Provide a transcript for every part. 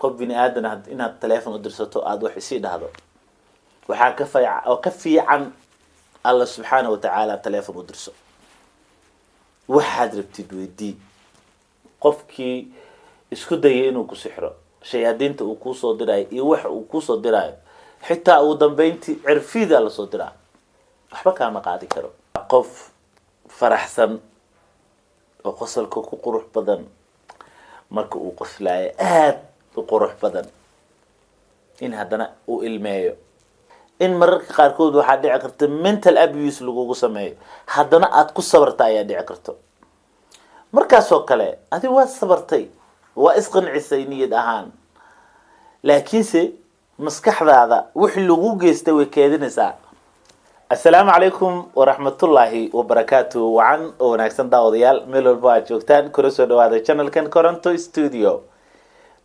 Qof bini aadan ah inaad teleefon u dirsato, aada wax isii dhahdo, waxaa ka fiic oo ka fiican Alla subxaana wa tacaala teleefon u dirso, waxaad rabtid weydii. Qofkii isku dayay inuu ku sixro, shayaadiinta uu kuusoo diraayo iyo waxa uu kuusoo diraayo, xitaa ugu dambeyntii cirfiida lasoo diraa, waxba kaama qaadi karo. Qof faraxsan oo qosolka ku qurux badan, marka uu qoslaayo aada u qurux badan, in haddana uu ilmeeyo, in mararka qaarkood waxaa dhici karta mental abuse lagugu sameeyo, haddana aada ku sabarta ayaa dhici karto. Markaasoo kale adi waa sabartay, waa isqancisay niyad ahaan, laakiinse maskaxdaada wixii lagu geystay way keedinaysaa. Assalaamu calaykum waraxmatullaahi wabarakaatu. Wacan oo wanaagsan daawadayaal, meel walba aad joogtaan, kula soo dhawaada channelkan Coronto Studio.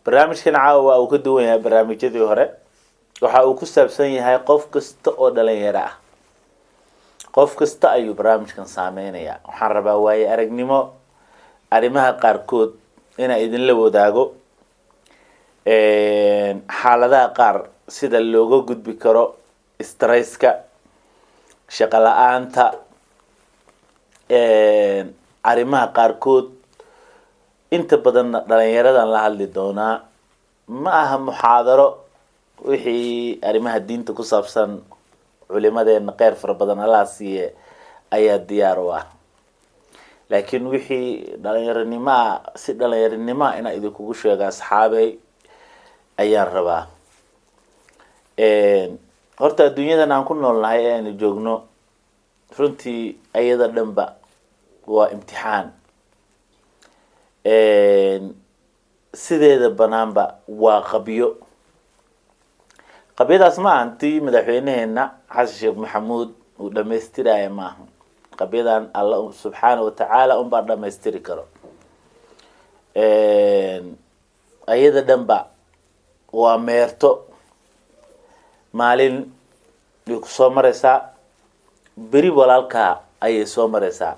Barnaamijkan caawa waa uu ka duwan yahay barnaamijyadii hore. Waxa uu ku saabsan yahay qof kasta oo dhalinyaro ah, qof kasta ayuu barnaamijkan saameynayaa. Waxaan rabaa waaye aragnimo arrimaha qaarkood inaa idinla wadaago, xaaladaha qaar sida looga gudbi karo, stresska, shaqo la-aanta, arrimaha qaarkood. Inta badanna dhalinyaradan la hadli doonaa. Ma aha muxaadaro. Wixii arrimaha diinta ku saabsan, culimadeena kheyr fara badan Allaha siiye ayaa diyaar u ah, laakiin wixii dhalinyaronimoa, si dhalinyaronimoa inaa idinkugu sheego, asxaabey, ayaan rabaa. Horta adduunyadan aan ku noolnahay ee aynu joogno, runtii ayada dhanba waa imtixaan. Sideeda banaanba waa qabyo. Qabyadaas ma ahan tii madaxweyneheena Xasan Sheekh Maxamuud uu dhamaystiraya, maaha. Qabyadan Alla subxaana watacaala unbaa dhamaystiri karo. Ayada dhanba waa meerto. Maalin way ku soo mareysaa, beri walaalkaa ayay soo mareysaa.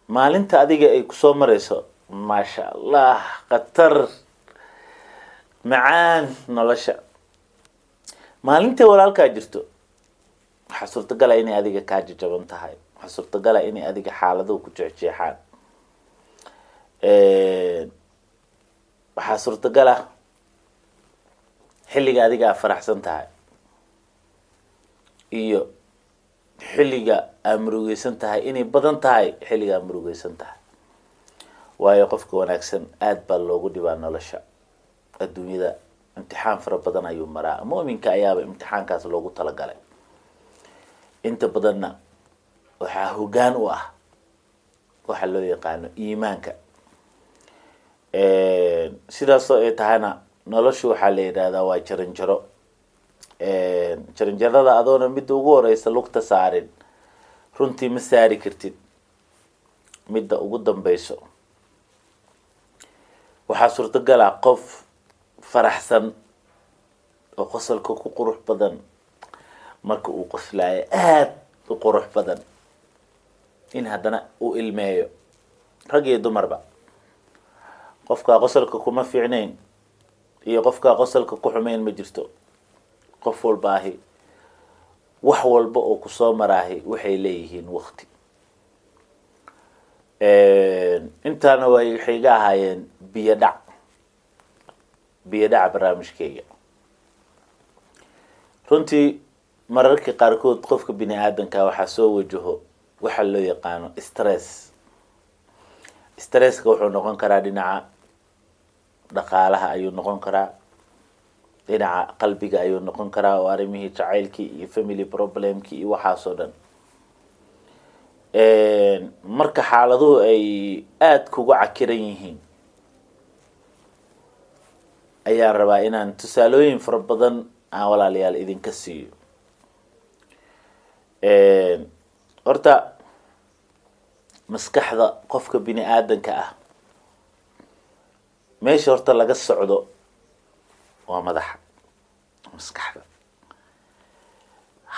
Maalinta adiga ay kusoo mareyso, maasha Allah, khatar macaan nolosha. Maalintay walaalkaa jirto, waxaa suurtagala inay adiga kaa jajaban tahay, waxaa suurtagala inay adiga xaaladuhu ku jeexjeexaan, waxaa suurtagala xilliga adiga aa faraxsan tahay iyo xilliga aa murugeysan tahay inay badan tahay xilliga aa murugeysan tahay. Waayo, qofka wanaagsan aada baa loogu dhibaa nolosha adduunyada, imtixaan fara badan ayuu maraa. Mu'minka ayaaba imtixaankaas loogu talagalay. Inta badanna waxaa hoggaan u ah waxa loo yaqaano iimaanka. Sidaasoo ay tahayna, noloshu waxaa la yidhahdaa waa jaranjaro. Jaranjarada adoona midda ugu horeysa lugta saarin, runtii ma saari kartid midda ugu dambeyso. Waxaa suurtagala qof faraxsan oo qosolka ku qurux badan, marka uu qoslaayo aada u qurux badan, in haddana uu ilmeeyo. Rag iyo dumarba, qofkaa qosolka kuma fiicnayn iyo qofkaa qosolka ku xumayn ma jirto. Qof walbaahi wax walba oo kusoo maraahi waxay leeyihiin wakti. Intaana way waxay iga ahaayeen biyo dhac, biyo dhaca barnaamijkeyga. Runtii mararka qaarkood qofka bini aadanka waxaa soo wajaho waxa loo yaqaano stress. Stresska wuxuu noqon karaa dhinaca dhaqaalaha ayuu noqon karaa, dhinaca qalbiga ayuu noqon karaa, oo arrimihii jacaylkii iyo family problemkii iyo waxaasoo dhan. Marka xaaladuhu ay aada kugu cakiran yihiin, ayaan rabaa inaan tusaalooyin fara badan aan walaalayaal idinka siiyo. Horta maskaxda qofka bini aadanka ah, meesha horta laga socdo waa madaxa, maskaxda.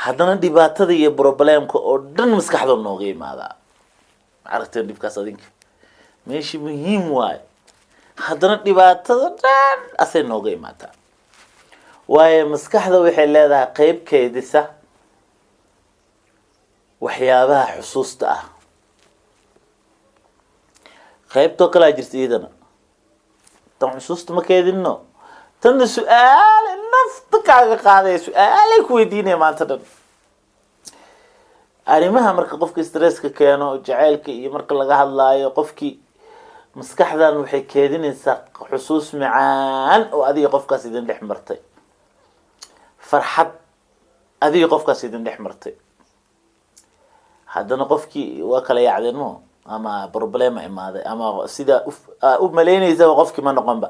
Haddana dhibaatada iyo problemka oo dhan maskaxda nooga imaadaa. Ma aragteen dhibkaas adinka? Meeshii muhiim waayo. Haddana dhibaatada dhan asay nooga imaataa, waayo maskaxda waxay leedahay qeyb keydisa waxyaabaha xusuusta ah. Qeybtoo kalaa jirta iyadana, tan xusuusta ma keydinno, tanna su-aale nafta kaaga qaadaya, su-aalay ku weydiinaya maanta dhan. Arrimaha marka qofka stresska keeno, jaceylka iyo marka laga hadlaayo, qofkii maskaxdan waxay keedinaysaa xusuus macaan oo adiga qofkaas idin dhex martay, farxad adiga qofkaas idin dhex martay. Haddana qofkii waa kala yaacdeen mo, ama problema imaaday, ama sida u maleynaysaba qofkii ma noqonba,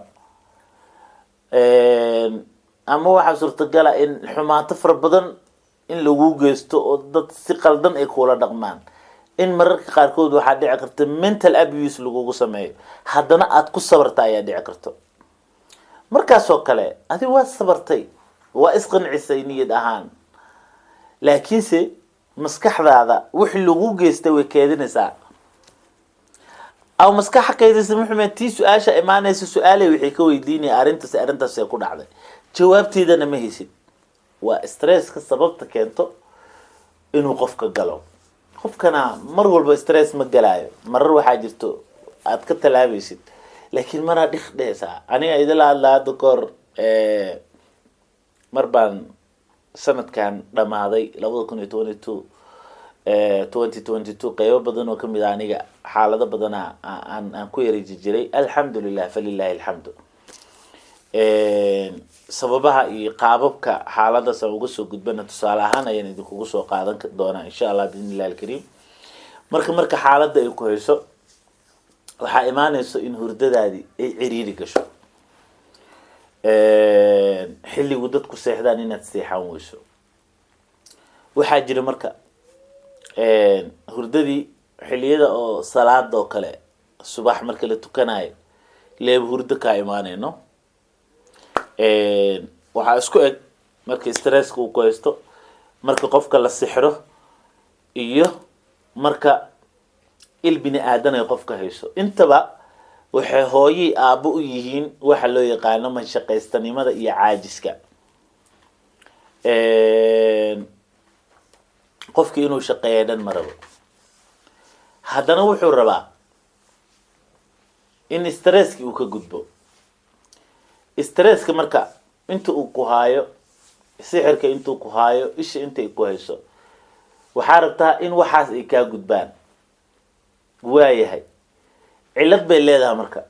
ama waxaa suurtagala in xumaato fara badan in lagu geysto oo dad si qaldan ay kuula dhaqmaan, in mararka qaarkood waxaa dhici karta mental abuse lagugu sameeyo, haddana aada ku sabarta ayaa dhici karto. Markaasoo kale adi waa sabartay, waa isqancisay niyad ahaan, laakiinse maskaxdaada wixii lagu geystay way keedinaysaa. Aw maskaxa kaydisa muxume, tii su-aasha imaanaysa, su-aalay waxay ka weydiinaya arrintaas, arrintaasay ku dhacday, jawaabteedana ma haysid. Waa stresska sababta keento inuu qofka galo. Qofkana mar walba stress ma galaayo, marar waxaa jirto aad ka tallaabaysid, laakiin maraa dhik dhehaysaa. Aniga idila hadla hadda kahor, mar baan sanadkan dhamaaday 2022, 2022, qeybo badan oo kamid a aniga xaalado badana aan ku yara jijiray. Alxamdulilah, falilahi alxamdu. Sababaha iyo qaababka xaaladaas aan uga soo gudbana tusaale ahaan ayaan idinkugu soo qaadan doonaa, insha Allah, biidn illahi alkariim. Marka xaaladda ay ku hayso, waxaa imaanayso in hurdadaadii ay ciriiri gasho, xilligu dadku seexdaan inaad seexan weyso. Waxaa jira marka hurdadii xilliyada oo salaada oo kale, subax marka la tukanayo, leeb hurdo kaa imaanayno. Waxaa isku eg marka stresska uu ku haysto, marka qofka la sixro iyo marka il bini aadan ay qofka hayso, intaba waxay hooyii aabbo u yihiin waxa loo yaqaano mashaqaystanimada iyo caajiska. Qofki inuu shaqeeya dhan ma rabo, haddana wuxuu rabaa in stresski uu ka gudbo. Stresska marka inta uu ku haayo, sixirka intuu ku haayo, isha intay ku hayso, waxaa rabtaa in waxaas ay kaa gudbaan. Waayahay, cillad bay leedahay. Marka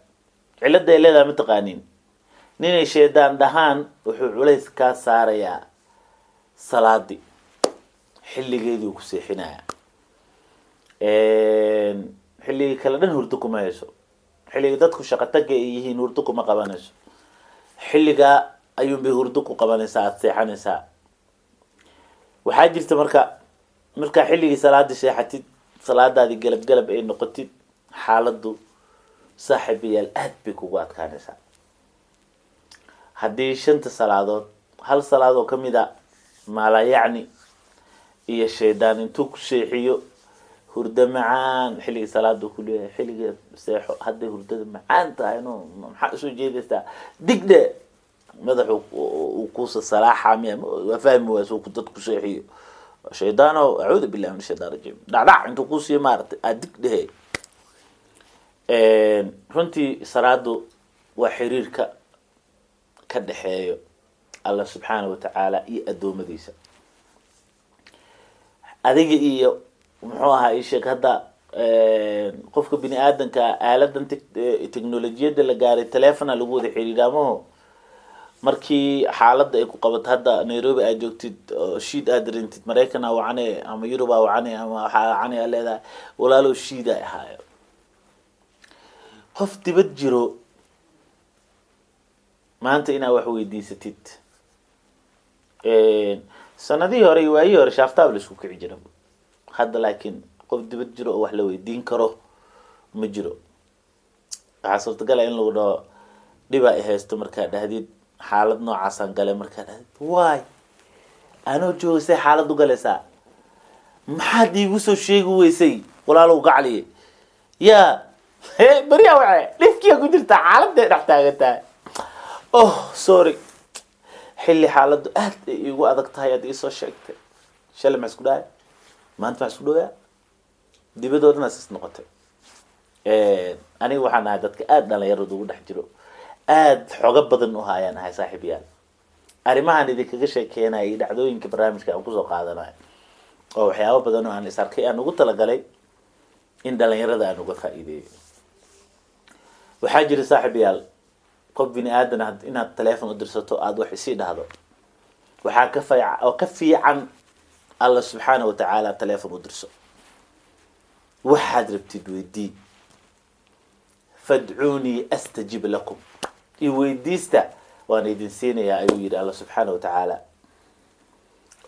cilladday leedahay, mataqaaniin, ninay shaydaan dhahaan wuxuu culays kaa saarayaa salaadii xilligeedii uu ku seexinaya, xilligii kale dhan hurdo kuma hayso, xilligii dadku shaqo taga ay yihiin hurdo kuma qabanayso, xilligaa ayuun bay hurdo ku qabanaysaa, aada seexanaysaa. Waxaa jirta marka markaa xilligii salaadii seexatid, salaadaadii galab galab ay noqotid, xaaladdu, saaxiibayaal, aad bay kugu adkaanaysaa. Haddii shanta salaadood hal salaad oo kamid a maala yacni iyo shaydaan intuu ku seexiyo hurdo macaan, xilligii salaada ku leeyahay xilliga seexo, hadday hurdada macaan tahay, no, maxaa usoo jeedaysaa? Digdhe madaxu uu kuusa salaaxa miya, waa fahmi waay. Suu dad ku seexiyo shaydaano, acuudu billahi min ashaytaan rajiim, dhacdhac intuu kuusiiyo, maaragtay, aad dig dhehe. Runtii salaadu waa xiriirka ka dhexeeyo Allah subxaana wa tacaala iyo addoommadiisa, adiga iyo muxuu ahaa isheeg. Hadda qofka bini aadanka aaladan technolojiyadda la gaaray, telefona lagu wada xiriiraamaho. Markii xaaladda ay ku qabato, hadda Nairobi aad joogtid oo shiid aad darintid, Maraykan aa wacane ama Yurub aa wacane ama waxaa wacane, aa leedahay, "Walaalow, shiid ay ahaayo." Qof dibad jiro maanta inaad wax weydiisatid, sanadihii hore iyo waayihii hore shaaftaab la isku kici jira. Hadda laakiin qof dibad jiro oo wax la weydiin karo ma jiro. Waxaa suurtagala in lagu dhaho, "Dhibaa i haysto." Markaa dhahdid, "Xaalad noocaasaan galay," markaa dhahdid, "Waay, anoo jooga say xaalad u galaysaa? Maxaad iigu soo sheegi weysay, walaalow gacliye?" Yaa Beriyaa wace dhifkiya ku jirtaa, xaaladday dhex taagantahay. Oh sorry, xilli xaaladdu aad ay iigu adag tahay aad iisoo sheegtay. Shalay maxaa isku dhahay, maanta maxaa isku dhawayaa, dibadoo dhan asis noqotay. Aniga waxaan ahay dadka aada dhalinyarada ugu dhex jiro, aada xogo badan u haayaan ahay, saaxiib yaal. Arrimahan idinkaga sheekeynaya iyo dhacdooyinka barnaamijka aan kusoo qaadanayo oo waxyaabo badan oo aan is arkay aan ugu talagalay in dhalinyarada aan uga faa'iideeyo. Waxaa jira, saaxiib yaal, qof bini aadan ah inaad teleefon u dirsato, aada wax isii dhahdo, waxaa ka faic oo ka fiican Alla subxaana watacaala teleefon u dirso, waxaad rabtid weydii. "Fadcuunii astajib lakum", i weydiista waan idin siinayaa, ayuu yidhi Alla subxaana wa tacaala.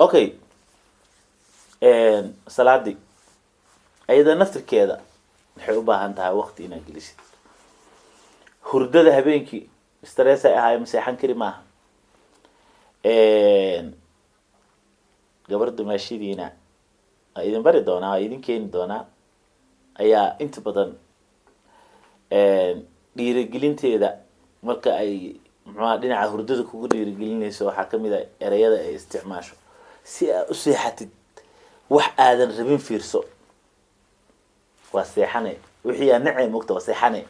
Okay, salaadii ayada naftirkeeda waxay u baahan tahay waqti inaad gelisid. Hurdada habeenkii stress ay ahaay, ma seexan kari maaha. Gabar dumaashidiina waa idin bari doonaa, waa idin keeni doonaa, ayaa inta badan dhiirigelinteeda marka ay muxuaha dhinaca hurdada kugu dhiirigelinayso, waxaa kamid a ereyada ay isticmaasho: "Si aad u seexatid, wax aadan rabin fiirso." Waa seexane, wixii aa nacay mogta, waa seexane.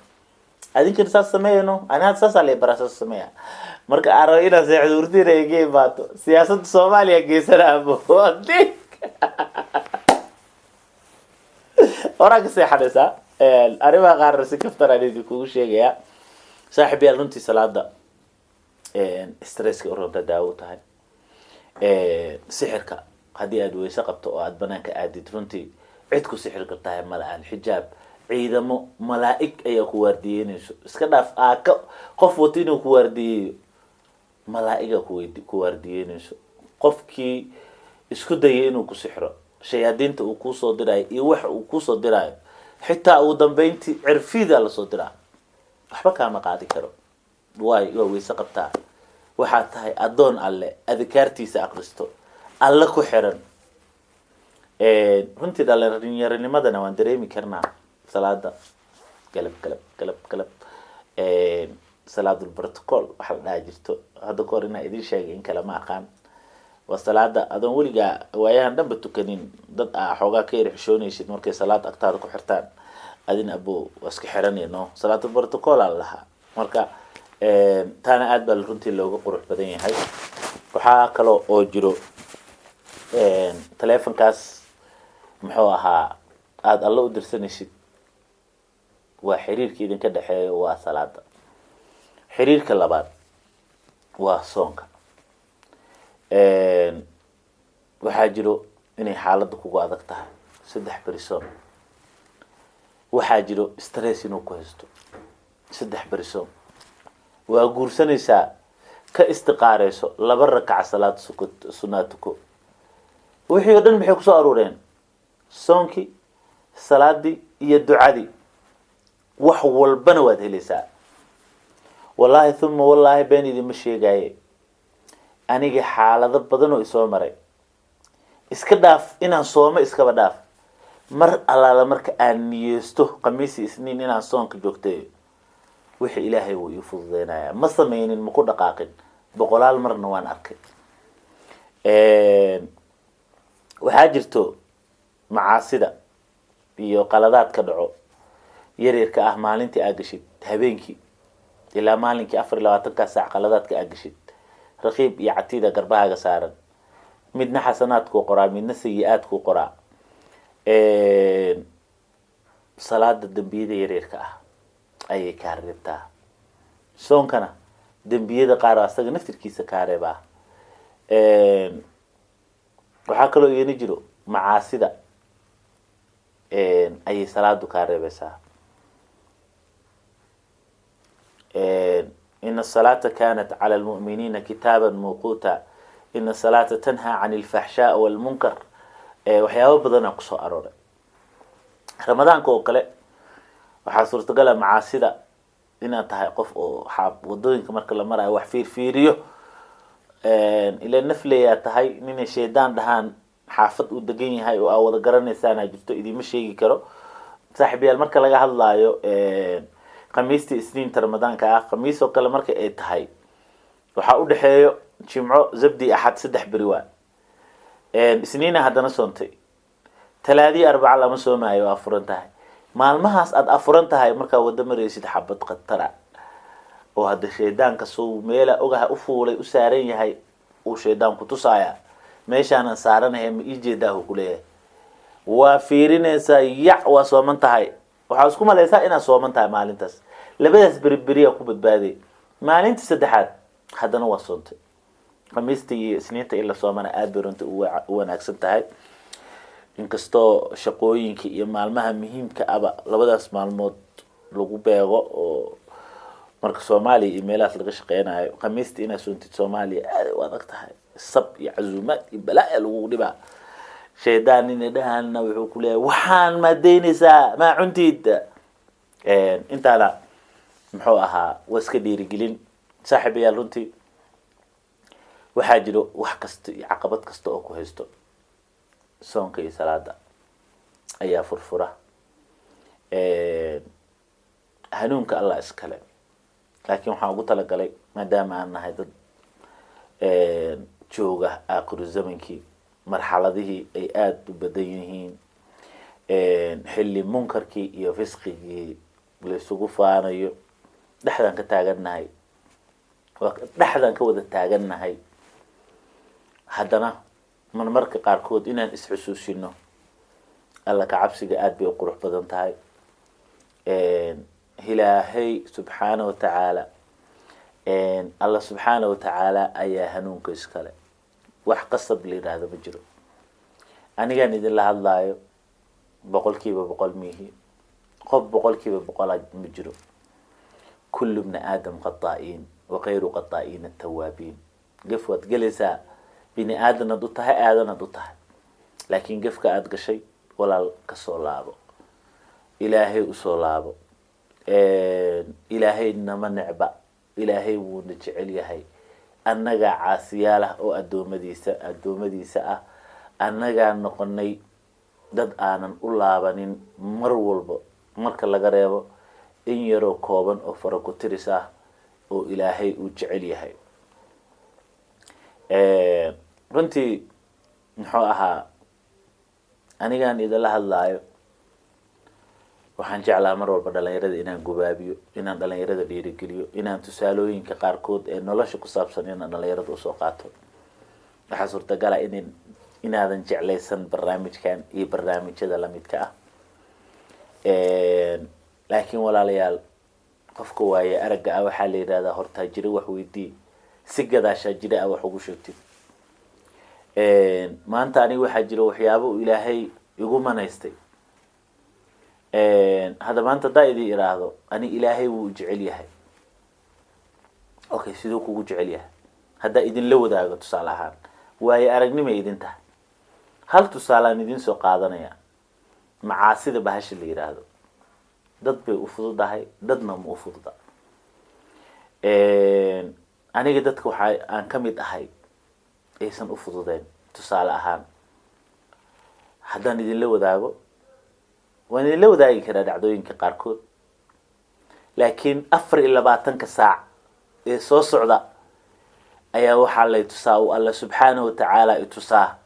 Adinkana saas sameeyano, ani hadda saasaa lay baraa, saas sameeya. Marka aan rabo inaan seexdo, hurdina iga imaato, siyaasadda Soomaaliya geysanaabo horaa ka seexanaysaa. Arrimaha qaarna si kaftan aan idinkugu sheegayaa, saaxib yaal. Runtii salaada stresska u rabta daawo u tahay. Sixirka haddii aad weyse qabto oo aada banaanka aadid, runtii cid ku sixir kartahay ma la-aan. Xijaab, ciidamo malaa'ig ayaa ku waardiyeynayso. Iska dhaaf aaka qof wato inuu ku waardiyeeyo, malaa'iga ku waardiyeynayso. Qofkii isku dayay inuu ku sixro, shayaadiinta uu kuusoo diraayo iyo waxa uu kuusoo diraayo, xitaa ugu dambeyntii cirfiida lasoo diraa, waxba kaama qaadi karo. Waay, waa weyse qabtaa, waxaad tahay addoon Alle, adkaartiisa aqristo, Alle ku xiran. Runtii dhalinyaronimadana waan dareemi karnaa. Salaada galab galab galab galab, salaadul protocol waxaa la dhaha jirto, hadda ka hor inaa idin sheegay in kale ma aqaan. Waa salaada adoon weligaa waayahan dhanba tukanin, dad aa xoogaa ka yar xishoonaysid markay salaad agtaada ku xirtaan, adin abo waa iska xiranayno, salaatul protocol aa la lahaa. Marka taana aad baa runtii looga qurux badan yahay. Waxaa kaloo oo jiro telefonkaas muxuu ahaa aada Alla u dirsanaysid, waa xiriirka idinka dhexeeyo, waa salaada. Xiriirka labaad waa soonka. Waxaa jiro inay xaaladda kugu adag tahay, 3 beri soon. Waxaa jiro stress inuu ku haysto, 3 beri soon. Waa guursanaysaa, ka istiqaareyso, 2 rakac salaad suko, sunaa tuko. Wixii oo dhan maxay kusoo aruureen? Soonkii, salaadii iyo ducadii. Wax walbana waad helaysaa, wallaahi uma wallaahi, been idinma sheegaaye. Aniga xaalado badan oo isoo maray, iska dhaaf inaan soomo, iskaba dhaaf, mar allaala marka aan niyeysto Khamiisi Isniin inaan soonka joogtayo, wixii Ilaahay wuu ii fududeynaya. Ma sameynin, maku dhaqaaqin, boqolaal marna waan arkay. Waxaa jirto macaasida iyo qaladaadka dhaco yaryarka ah, maalintii aa gashid, habeenkii ilaa maalinkii, 24-kaa saac qaladaadka aa gashid, raqiib iyo catiida garbahaaga saaran, midna xasanaadkuu qoraa, midna sayi-aadkuu qoraa. Salaada dembiyada yaryarka ah ayay kaa reebtaa, soonkana dembiyada qaar asaga naftirkiisa kaa reebaa. Waxaa kaloo iyana jiro macaasida ayay salaadu kaa reebeysaa. Ina asalaata kanat cala lmu'miniina kitaaban mawquuta, ina asalaata tanhaa can alfaxshaa walmunkar. Waxyaabo badanaa kusoo arooray. Ramadaanka oo kale waxaa suurtagala macaasida inaad tahay qof oo wadooyinka marka la marayo wax fiirfiiriyo, ila nafleyaa tahay, ninay shaydaan dhahaan xaafad uu degan yahay oo aa wada garanaysaana jirto, idiima sheegi karo. Saaxiibayaal, marka laga hadlaayo khamiistii Isniinta Ramadaanka ah, khamiis oo kale marka ay tahay, waxaa u dhexeeyo Jimco, Zabdi, Axad, 3 beri waa. Isniina haddana soontay, Talaadii, Arbaca lama soomaayo, waa afuran tahay. Maalmahaas aada afuran tahay, markaa wada maraysid, xabad khatara oo hadda shaydaanka suu meela ogaha u fuulay u saaran yahay, uu shaydaan ku tusaaya: "Meeshaanan saaranahay, ma ii jeedaahu?" kuleeyahay. Waa fiirinaysaa, yac, waa sooman tahay. Waxaa isku malaysaa inaad sooman tahay maalintaas. Labadaas beri beriyaa ku badbaaday. Maalinta saddexaad haddana waa soontay. Khamiista iyo Isniinta in la soomana aada bay runta u wanaagsan tahay, inkastoo shaqooyinka iyo maalmaha muhiimka aba labadaas maalmood lagu beego. Oo marka Soomaaliya iyo meelahaas laga shaqeynayo, khamiista inaad soontid Soomaaliya aaday u adag tahay. Sab iyo casuumaad iyo balaa lagu dhibaa. Shaydaan nina dhahana wuxuu ku leeyahay: "Waxaan maadeynaysaa, maa cuntid?" Intaana muxuu ahaa, waa iska dhiirigelin. Saaxiibayaal, runtii waxaa jiro wax kasta iyo caqabad kasta oo ku haysto, soonka iyo salaada ayaa furfura. Hanuunka Allah iskale, laakiin waxaan ugu talagalay, maadaama aan nahay dad jooga aakhiru zamankii, marxaladihii ay aada u badan yihiin, xilli munkarkii iyo fisqigii laysugu faanayo, dhexdaan ka taagannahay, waa dhexdaan ka wada taagannahay. Haddana marmarka qaarkood inaan isxusuusino Alla ka cabsiga aada bay u qurux badan tahay. Ilaahay subxaana wa tacaala, Alla subxaana wa tacaala ayaa hanuunka iskale. Wax qasab la yidhaahdo ma jiro. Anigaan idinla hadlaayo 100% miihi. Qof 100% ma jiro. Kullu bni aadam khataa'iin wa khayru khataa'iin atawaabiin. Gef waad gelaysaa, bini aadanaad u tahay, aadanaad u tahay, laakiin gefka aada gashay, walaal, kasoo laabo, Ilaahay usoo laabo. Ilaahay nama necba, Ilaahay wuuna jecel yahay. Annagaa caasiyaal ah oo addoommadiisa ah. Annagaa noqonay dad aanan u laabanin mar walba, marka laga reebo in yaroo kooban oo fara ku tiris ah oo Ilaahay uu jecel yahay. Runtii muxuu ahaa, anigaan idinla hadlaayo waxaan jeclaa mar walba dhalinyarada inaan gubaabiyo, inaan dhalinyarada dhiirigeliyo, inaan tusaalooyinka qaarkood ee nolosha ku saabsan inaan dhalinyarada usoo qaato. Waxaa suurtagala inaadan jeclaysan barnaamijkan iyo barnaamijyada lamidka ah, laakiin walaalayaal, qofka waaye aragga ah waxaa la yidhahdaa hortaa jiro wax weydii, si gadaashaa jira ah wax ugu sheegtid. Maanta aniga waxaa jira waxyaabo uu Ilaahay igu manaystay. Hadda maanta haddaa idin iraahdo ani Ilaahay wuu jecel yahay, okay, siduu kugu jecel yahay haddaa idinla wadaago tusaale ahaan, waayo aragnimay idin tahay. Hal tusaalaan idin soo qaadanaya. Macaasida bahasha la yidhaahdo dad bay u fududahay, dadna ma u fududa. Aniga dadka waxa aan ka mid ahay aysan u fududeen. Tusaale ahaan, haddaan idinla wadaago, waan idinla wadaagi karaa dhacdooyinka qaarkood, laakiin 24-ka saac ee soo socda ayaa waxaa lay tusaa uu Alla subxaana wa tacaala i tusaa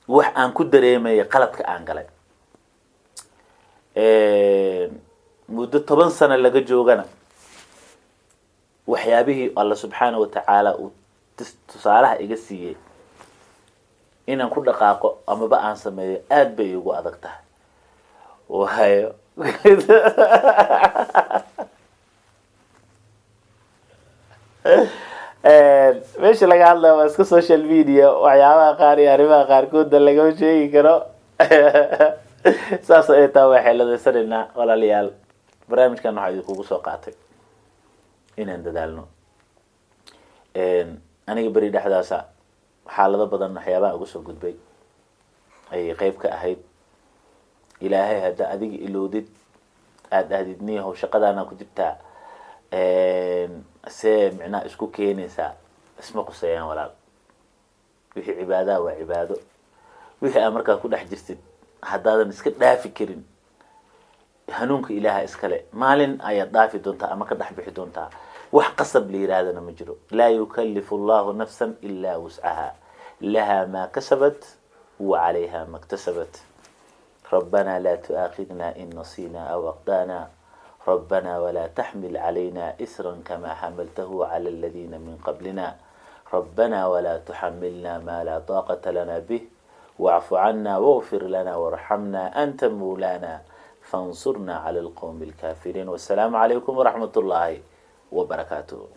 wax aan ku dareemaya qaladka aan galay muddo 10 sano laga joogana. Waxyaabihii Alla subxaana wa tacaala uu tusaalaha iga siiyey inaan ku dhaqaaqo amaba aan sameeyo aada bay igu adag tahay, waayo meesha laga hadlaya waa iska social media. Waxyaabaha qaar iyo arrimaha qaarkoodna lagama sheegi karo. Saas ay taa, waa xeeladaysanayna. Walaalayaal, barnaamijkan waxaa idinkugu soo qaatay inaan dadaalno. Aniga beri dhexdaasa xaalado badan waxyaabaha uga soo gudbay ayay qeyb ka ahayd. Ilaahay hadda adiga iloodid, aada dhahdid: "Niyahow, shaqadaana ku jirtaa, see micnaha isku keenaysaa?" Isma quseeyaan, walaal. Wixii cibaadaha waa cibaado. Wixii aa markaa ku dhex jirtid haddaadan iska dhaafi karin. Hanuunka Ilaaha iskale. Maalin ayaad dhaafi doontaa ama ka dhex bixi doontaa. Wax qasab la yidhaahdana ma jiro. Laa yukalifu Allahu nafsan ilaa wuscaha, laha maa kasabat wa calayha ma ktasabat. Rabbana laa tu'aakhidna in nasiina aw aqda'na, rabbana walaa taxmil calayna isra kama xamaltahu cala aladiina min qablina, rabbana walaa tuxamilna ma laa taaqata lana bih, wacfu cana wاغfir lana warxamna, anta mawlana fansurna cala alqowmi alkaafiriin. Wasalaamu calaykum waraxmat ullaahi wabarakaatuh.